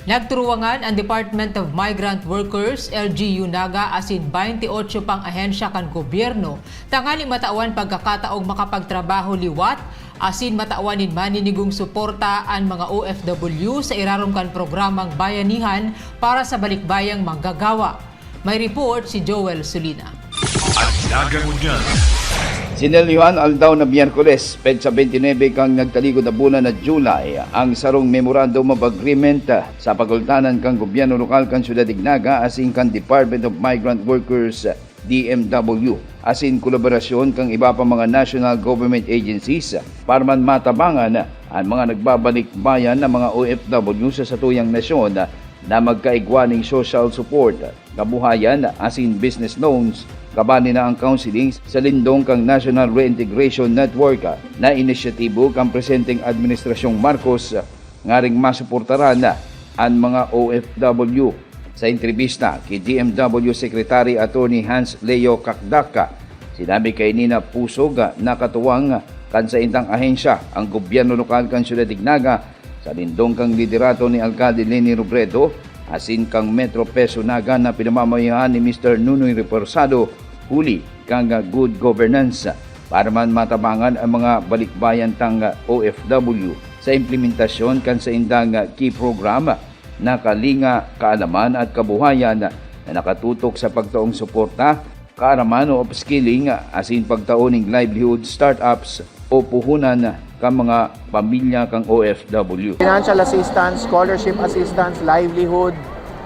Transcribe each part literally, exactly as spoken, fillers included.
Nagturuwangan an Department of Migrant Workers, L G U Naga, asin baynte otso pang ahensya kan gobyerno tanganing matawan pagkakataong makapagtrabaho liwat asin matawan nin maninigong suporta an mga O F W sa irarom kan programang Bayanihan para sa Balikbayang Manggagawa. May report si Joel Sulina. An Naga Ngunyan. Sinelyohan aldaw na Miyerkules, petsa twenty-nine kan nagtalikod na bulan na July, ang sarong Memorandum of Agreement sa pagultanan kan gobyerno lokal kan Syudad nin Naga asin kan Department of Migrant Workers, D M W, asin kolaborasyon kan iba pa mga national government agencies para man matabangan an mga nagbabalikbayan na mga O F W sa satuyang nasyon na magkaigwa nin social support, kabuhayan asin business loans, kabali na ang counseling sa lindong kan National Reintegration Network na inisyatibo kan presenteng Administrasyong Marcos nganing masuportaran an mga O F W. Sa entrebista ki D M W Secretary Attorney Hans Leo Cacdac, sinabi kaini na pusog na katuwang kan saindang ahensya ang gobyerno lokal kan Syudad nin Naga sa lindong kan liderato ni Alkalde Leni Robredo asin kan Metro Peso Naga na pinamamayohan ni Mister Nonoy Reposado, huli kan good governance, para man matabangan ang mga balikbayan tang O F W sa implementasyon kan saindang key program na Kalinga, Kaalaman at Kabuhayan, na nakatutok sa pagtaong suporta, kaaraman o upskilling asin pagtao nin livelihood startups o puhunan kan mga pamilya kan O F W. Financial assistance, scholarship assistance, livelihood,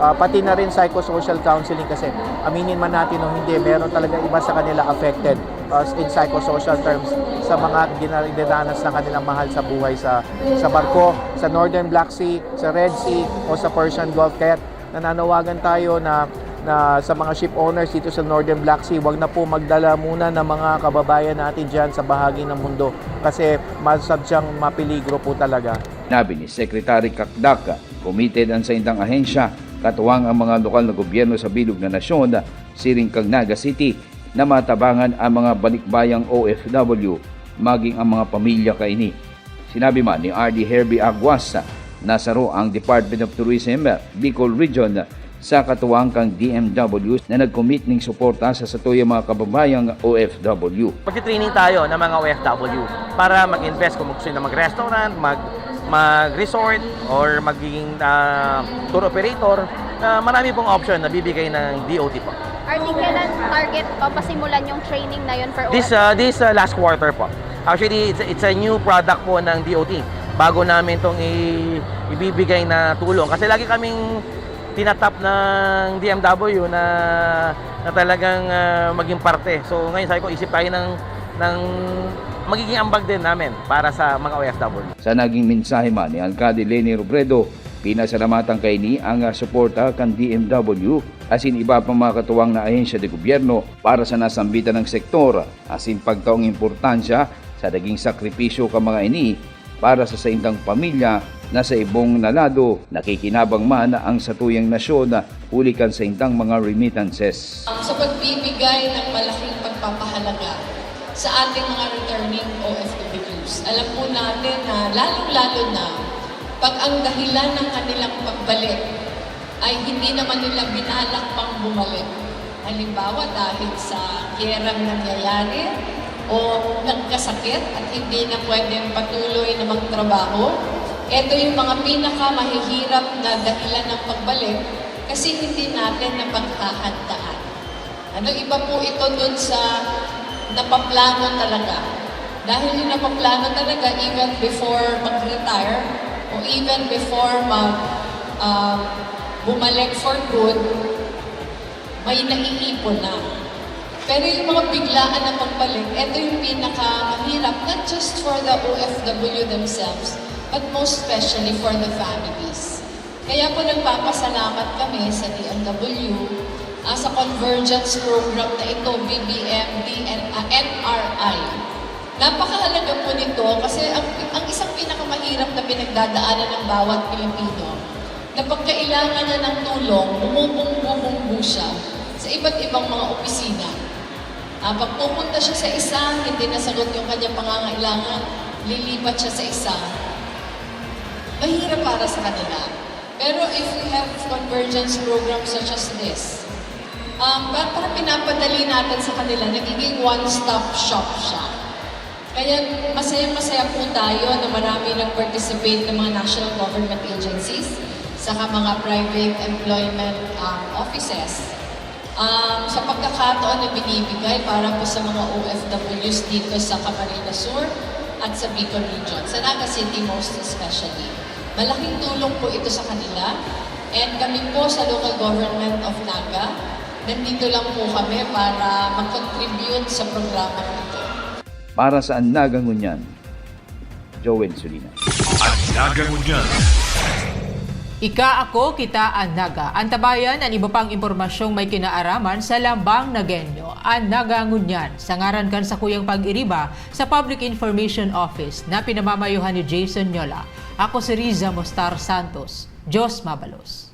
ah, pati na rin psychosocial counseling kasi aminin man natin o hindi, meron talaga iba sa kanila affected, ah, in psychosocial terms sa mga gina-, dinaranas ng kanilang mahal sa buhay sa, sa barko, sa Northern Black Sea, sa Red Sea o sa Persian Gulf. Kaya nananawagan tayo na, na sa mga ship owners dito sa Northern Black Sea, wag na po magdala muna ng mga kababayan natin diyan sa bahagi ng mundo kasi masadyang mapeligro po talaga. Sinabi ni Secretary Cacdac, committed ang saindang ahensya, katuwang ang mga lokal na gobyerno sa bilog na nasyon, siring kan Naga City, na matabangan ang mga balikbayang O F W, maging ang mga pamilya kaini. Sinabi man ni R D Herbie Aguas na saro ang Department of Tourism, Bicol Region, sa katuwang kan D M W na nag-commit ning suporta sa satuyang mga kababayang O F W. Magti-training tayo ng mga O F W para mag-invest kung gusto nila mag-restaurant, mag-, mag-resort, or magiging, ah, tour operator. Ah, marami pong option na bibigay ng D O T po. Arnie, kailan target papasimulan yung training na yun for This, O F W? Ah, this, ah, last quarter po. Actually, it's, it's a new product po ng D O T. Bago namin 'tong i-, ibibigay na tulong. Kasi lagi kaming tinatap ng D M W na, na talagang, ah, maging parte. So, ngayon sabi ko, isip tayo ng, ng magiging ambag din namin para sa mga O F W. Sa naging mensahe man ni Alcalde Leni Robredo, pinasalamatan kaini ang, ah, suporta kan D M W asin iba pang mga katuwang na ahensya de gobyerno para sa nasambitan na sektor, asin pagtaong importansya sa naging sakripisyo kan mga ini para sa saindang pamilya na sa ibong na lado, nakikinabang man ang satuyang nasyon huli kan saindang mga remittances. Sa pagbibigay ng malaking pagpapahalaga sa ating mga returning O F Ws. Alam po natin na lalong-lalo na 'pag ang dahilan ng kanilang pagbalik ay hindi naman nila binalak pang bumalik. Halimbawa, dahil sa giyerang nangyayari o nagkasakit at hindi na pwedeng patuloy na magtrabaho, eto yung mga pinakamahihirap na dahilan ng pagbalik kasi hindi natin napaghahandaan. Ano, iba po ito dun sa napaplano talaga. Dahil yung napaplano talaga, even before mag-retire o even before mag, um, bumalik for good, may naiipon na. Pero yung mga biglaan na pagbalik, ito yung pinakamahirap, not just for the O F W themselves, but most especially for the families. Kaya po nagpapasalamat kami sa D M W, ah, sa convergence program na ito, B B M, D N, ah, N R I. Napakahalaga po nito kasi ang, ang isang pinakamahirap na pinagdadaanan ng bawat Pilipino na pagkailangan niya ng tulong, bumubunggo-bunggo siya sa iba't ibang mga opisina. Ah, pag pupunta siya sa isa, hindi nasagot yung kanyang pangangailangan, lilipat siya sa isa. Mahirap para sa kanila. Pero if we have convergence programs such as this, um, pa- parang pinapadali natin sa kanila, nagiging one-stop shop siya. Kaya masaya-masaya po tayo na marami nag-participate ng mga national government agencies, saka mga private employment um, offices. Um, sa pagkakataon na binibigay para po sa mga O F Ws dito sa Camarines Sur at sa Bicol Region, sa Naga City most especially. Malaking tulong po ito sa kanila, and kami po sa Local Government of Naga, nandito lang po kami para mag-contribute sa programang ito. Para sa An Naga Ngunyan, Joel Solina. An Naga Ngunyan. Ika, ako, kita, an Naga. Antabayan an iba pang impormasyong may kinaaraman sa Lambang Nagenyo, An Naga Ngunyan, sa ngaran kan sakuyang pag-iriba sa Public Information Office na pinamamayohan ni Jason Nyola. Ako si Riza Mostar Santos. Diyos mabalos.